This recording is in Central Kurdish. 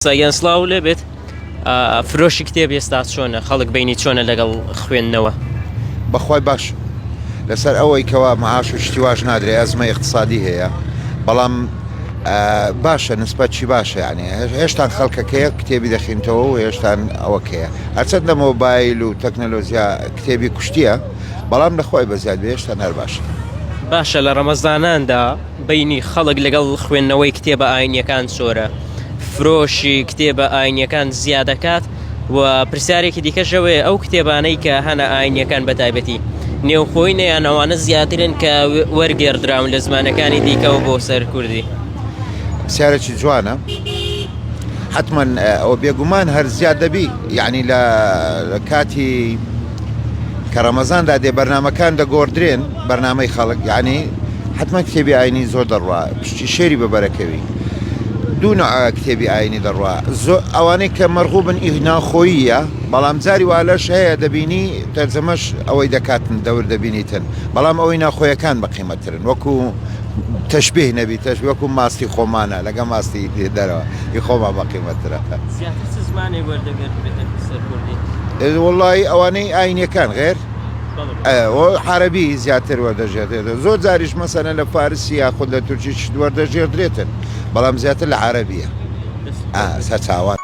سەگیان سڵاو لێ بێت فرۆشی کتێب ئێستا چۆنە خەڵک بینی چۆنە لەگەڵ خوێندنەوە؟ بەخوای باش لەسەر ئەوەی کەوا معاش و شتی واش نادرێ ئەزمە اقتصادی هەیە بەڵام باشە نسبەت چی باشە یعنی هێشتان خەڵکەکەیە کتێبی دەخینتەوە و هێشتان ئەوەکەیە هەرچەند لە مۆبایل و تەکنەلۆزیا کتێبی کوشتیە بەڵام لەخوای بەزیاد بێ هێشتان هەر باشە. باشە لە ڕەمەزاناندا بەینی خەڵک لەگەڵ خوێندنەوەی کتێبە ئاینیەکان چۆرە؟ فرۆشی کتێبە ئاینیەکان زیادەکات و پرسیارێکی دیکەش ئەوەیە ئەو کتێبانەی کە هەنە ئاینیەکان بە تایبەتی نێوخۆی نیان ئەوانە زیاترن کە وەرگێڕدراون لە زمانەکانی دیکەوە بۆ سەر کوردی؟ پرسیارێکی جوانە حتمما ئەوە بێگومان هەر زیاد دەبی یعنی لە کاتی کە ڕەمەزاندا دێ بەرنامەکان دەگۆڕدرێن بەرنامەی خەڵک یعنی حتمما کتێبی ئاینی زۆر دەڕوا پشتی شێری بە بەرەکەوی دوو نوع کتێبی ئاینی دەڕوا زۆر ئەوانەی کە مەرغوبن ئی ناوخۆییە بەڵام جاری والەش هەیە دەبینی تەرجەمەش ئەوەی دەکاتن دەور دەبینیتن بەڵام ئەوەی ناخۆیەکان بە قیمەترن وەکو تەشبیه نەبی تەشبیه وەکو ماستی خۆمانە لەگە ماستی دەرەوە ئی خۆمان بە قیمەترە. زیاتر چ زمانێک وەردەگەردرێتە سەر کوردی؟ وەڵی ئەوانەی ئاینیەکان غێر عربی زیاتر وەردەژێردرێتن زۆر جاریش مەسەلەن لە فارسی یاخود لە تورکی شت وەردەژێردرێتن بەڵام زیاتر لە عربیە سەرچاوان.